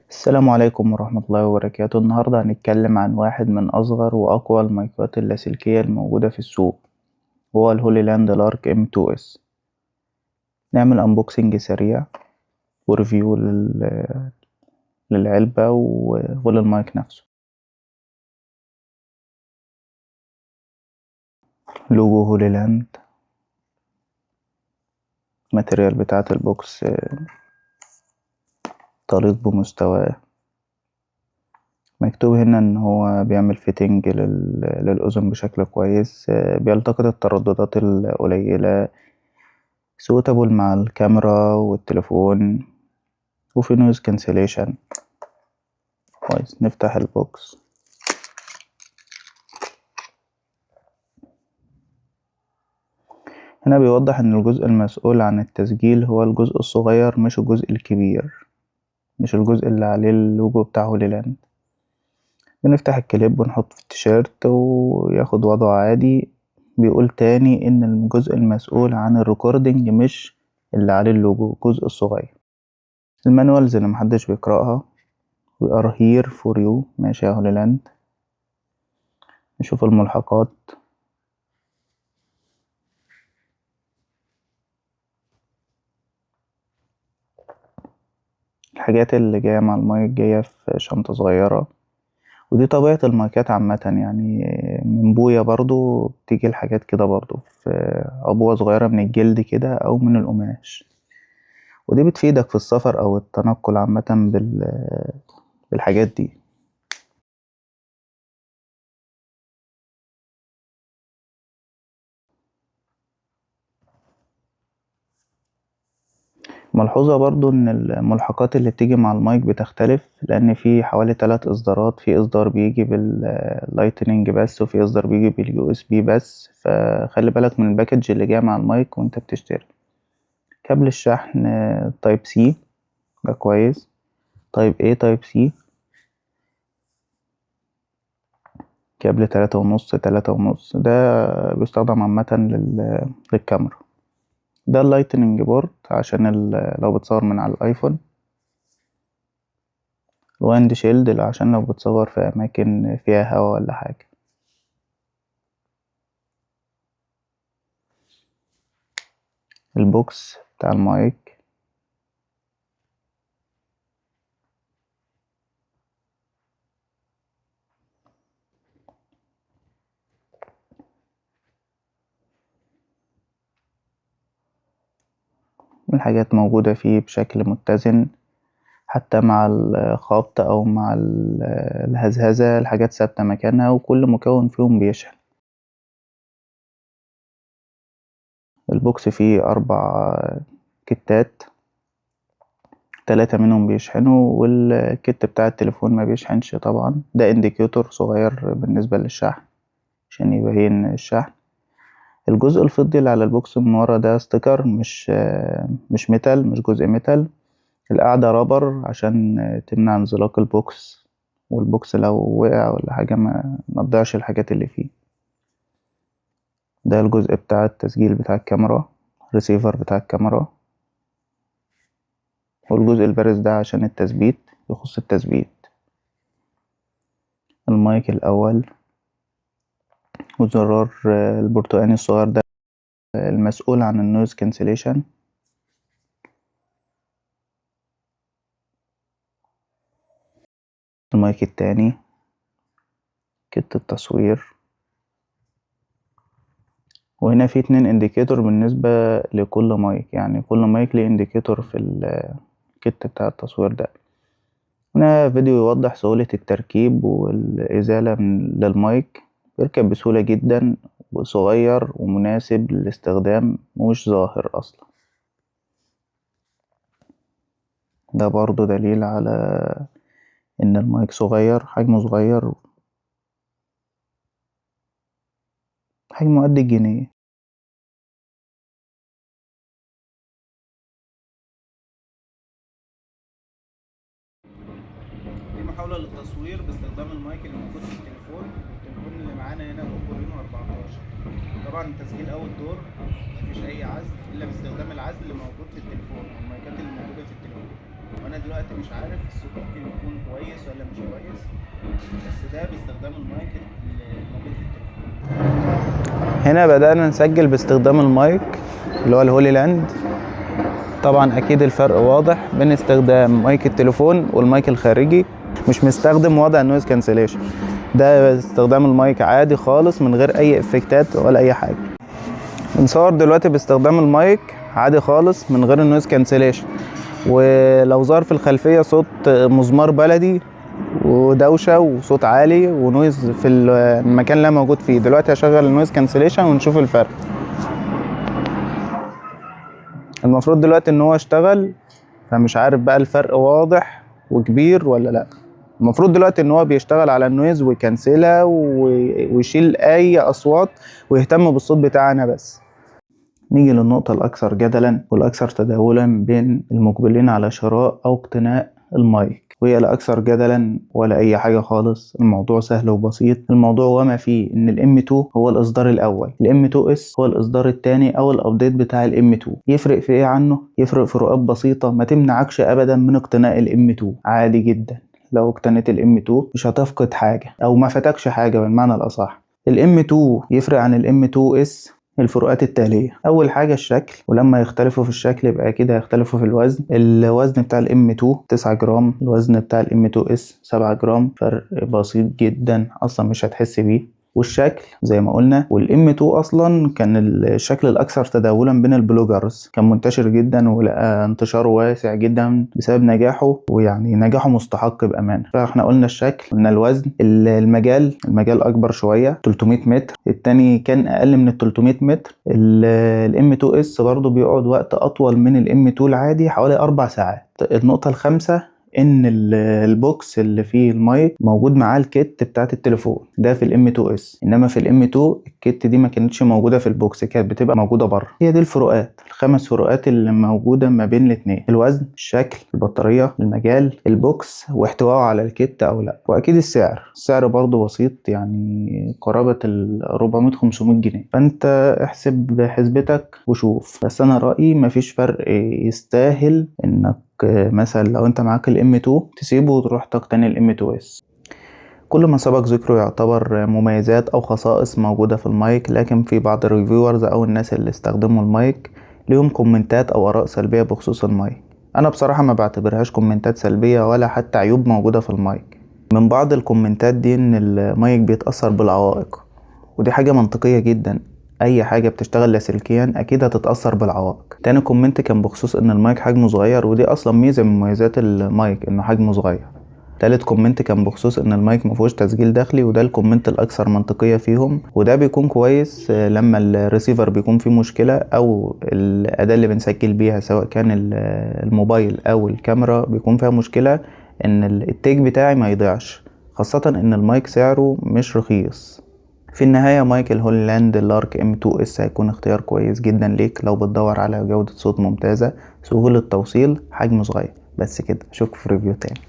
السلام عليكم ورحمة الله وبركاته. النهاردة هنتكلم عن واحد من أصغر وأقوى المايكات اللاسلكية الموجودة في السوق، وهو ال Hollyland Lark M2S. نعمل unboxing سريع و review للعلبة وللمايك نفسه. logo Hollyland، ال material بتاعة ال box تليق بمستواه. مكتوب هنا ان هو بيعمل fitting للأذن بشكل كويس، بيلتقط الترددات القليلة، suitable مع الكاميرا والتليفون، وفي noise cancellation. كويس، نفتح ال box. هنا بيوضح ان الجزء المسؤول عن التسجيل هو الجزء الصغير مش الجزء الكبير، مش الجزء اللي عليه اللوجو بتاع Hollyland. بنفتح الكليب ونحطه في التيشيرت وياخد وضعه عادي. بيقول تاني ان الجزء المسؤول عن ال recording مش اللي عليه اللوجو، الجزء الصغير. ال manuals اللي محدش بيقرأها، we are here for you. ماشي يا Hollyland. نشوف الملحقات. الحاجات اللي جاية مع المايك جاية في شنطة صغيرة، ودي طبيعة المايكات عامة، من Boya برضو بتيجي الحاجات كده برضو في عبوة صغيرة من الجلد كده أو من القماش، ودي بتفيدك في السفر أو التنقل عامة بالحاجات دي. ملحوظة برضو إن الملحقات اللي بتيجي مع المايك بتختلف، لأن في حوالي 3 إصدارات. في إصدار بيجي بال Lightning بس، وفي إصدار بيجي بال USB بس، فخلي بالك من ال package اللي جاي مع المايك وانت بتشتري. كابل الشحن type C ده كويس، type A type C، كابل تلاتة ونص تلاتة ونص ده بيستخدم عامة للكاميرا. ده ال Lightning port عشان لو بتصور من على ال iPhone. ال wind shield عشان لو بتصور في اماكن فيها هوا ولا حاجة. ال box بتاع المايك. الحاجات موجودة فيه بشكل متزن، حتى مع الخبط أو مع الهزهزة الحاجات ثابتة مكانها، وكل مكون فيهم بيشحن. ال box فيه 4 كتات، 3 منهم بيشحنوا، وال kit بتاع التليفون ما بيشحنش طبعا. ده indicator صغير بالنسبة للشحن عشان يبين الشحن. الجزء الفضي اللي على ال box من ورا ده sticker، مش metal، مش جزء metal. القاعدة rubber عشان تمنع انزلاق ال box، وال box لو وقع ولا حاجة ما تضيعش الحاجات اللي فيه. ده الجزء بتاع التسجيل بتاع الكاميرا، ريسيفر بتاع الكاميرا. والجزء البارز ده عشان التثبيت، يخص التثبيت. المايك الأول، وزرار البرتقاني الصغير ده المسؤول عن ال noise cancellation. المايك التاني، kit التصوير. وهنا في 2 indicator بالنسبة لكل مايك، يعني كل مايك ليه indicator في ال kit بتاع التصوير ده. هنا فيديو يوضح سهولة التركيب والإزالة للمايك. بيركب بسهولة جدا، وصغير ومناسب للاستخدام، ومش ظاهر أصلا. ده برضو دليل على إن المايك صغير، حجمه صغير، حجمه قد الجنيه. دي محاولة للتصوير باستخدام المايك اللي موجود في التليفون. التليفون اللي معانا هنا Oppo Reno 14. طبعا التسجيل outdoor، مفيش اي عزل الا باستخدام العزل اللي موجود في التليفون او المايكات اللي موجودة في التليفون. وانا دلوقتي مش عارف الصوت ممكن يكون كويس ولا مش كويس، بس ده باستخدام المايك اللي موجود في التليفون. هنا بدأنا نسجل باستخدام المايك اللي هو ال Hollyland. طبعا اكيد الفرق واضح بين استخدام مايك التليفون والمايك الخارجي. مش مستخدم وضع ال noise cancellation، ده استخدام المايك عادي خالص من غير اي افكتات ولا اي حاجة. بنصور دلوقتي باستخدام المايك عادي خالص من غير ال noise cancellation، ولو ظهر في الخلفية صوت مزمار بلدي ودوشه وصوت عالي و noise في المكان اللي انا موجود فيه. دلوقتي هشغل ال noise cancellation ونشوف الفرق. المفروض دلوقتي ان هو اشتغل، فمش عارف بقى الفرق واضح وكبير ولا لا. المفروض دلوقتي ان هو بيشتغل على ال noise ويكنسلها ويشيل اي اصوات ويهتم بالصوت بتاعنا بس. نيجي للنقطة الأكثر جدلا والأكثر تداولا بين المقبلين على شراء أو اقتناء المايك، وهي لا أكثر جدلا ولا أي حاجة خالص. الموضوع سهل وبسيط. الموضوع وما فيه إن ال M2 هو الإصدار الأول، ال M2S هو الإصدار الثاني أو ال update بتاع ال M2. يفرق في إيه عنه؟ يفرق فروقات بسيطة ما تمنعكش أبدا من اقتناء ال M2. عادي جدا لو اقتنيت ال M2 مش هتفقد حاجة أو ما فاتكش حاجة بالمعنى الأصح. ال M2 يفرق عن ال M2S الفروقات التالية: أول حاجة الشكل، ولما يختلفوا في الشكل يبقى أكيد هيختلفوا في الوزن. الوزن بتاع ال M2 9 جرام، الوزن بتاع ال M2S 7 جرام، فرق بسيط جدا أصلا مش هتحس بيه. والشكل زي ما قلنا، وال M2 اصلا كان الشكل الاكثر تداولا بين ال bloggers، كان منتشر جدا ولقى انتشاره واسع جدا بسبب نجاحه، ويعني نجاحه مستحق بامانه. فاحنا قلنا الشكل، قلنا الوزن، المجال اكبر شوية 300 متر، التاني كان اقل من ال 300 متر. ال M2S برضه بيقعد وقت اطول من ال M2 العادي حوالي 4 ساعات. النقطة الخامسة ان ال box اللي فيه المايك موجود معاه ال kit بتاعت التليفون، ده في ال M2S، انما في ال M2 ال kit دي ما كانتش موجودة في ال box، كانت بتبقى موجودة بره. هي دي الفروقات، الخمس فروقات اللي موجودة ما بين الاثنين: الوزن، الشكل، البطارية، المجال، ال box، واحتوائه على ال kit او لا، واكيد السعر. السعر برضو بسيط، يعني قرابة ال 400 500 جنيه، فانت احسب حسبتك وشوف. بس انا رايي مفيش فرق يستاهل انك مثلا لو انت معاك ال M2 تسيبه وتروح تقتني ال M2S. كل ما سبق ذكره يعتبر مميزات او خصائص موجودة في المايك، لكن في بعض ال reviewers او الناس اللي استخدموا المايك ليهم كومنتات او اراء سلبية بخصوص المايك. انا بصراحة ما بعتبرهاش كومنتات سلبية ولا حتى عيوب موجودة في المايك. من بعض الكومنتات دي ان المايك بيتأثر بالعوائق، ودي حاجة منطقية جدا، اي حاجة بتشتغل لاسلكيا اكيد هتتأثر بالعوائق. تاني comment كان بخصوص ان المايك حجمه صغير، ودي اصلا ميزة من مميزات المايك انه حجمه صغير. تالت comment كان بخصوص ان المايك مفيهوش تسجيل داخلي، وده ال comment الاكثر منطقية فيهم، وده بيكون كويس لما الريسيفر بيكون فيه مشكلة او الاداة اللي بنسجل بيها سواء كان الموبايل او الكاميرا بيكون فيها مشكلة، ان ال take بتاعي ما يضيعش، خاصة ان المايك سعره مش رخيص. في النهاية مايك ال Hollyland Lark M2S هيكون اختيار كويس جدا ليك لو بتدور على جودة صوت ممتازة، سهولة توصيل، حجم صغير. بس كده، اشوفك في review تاني.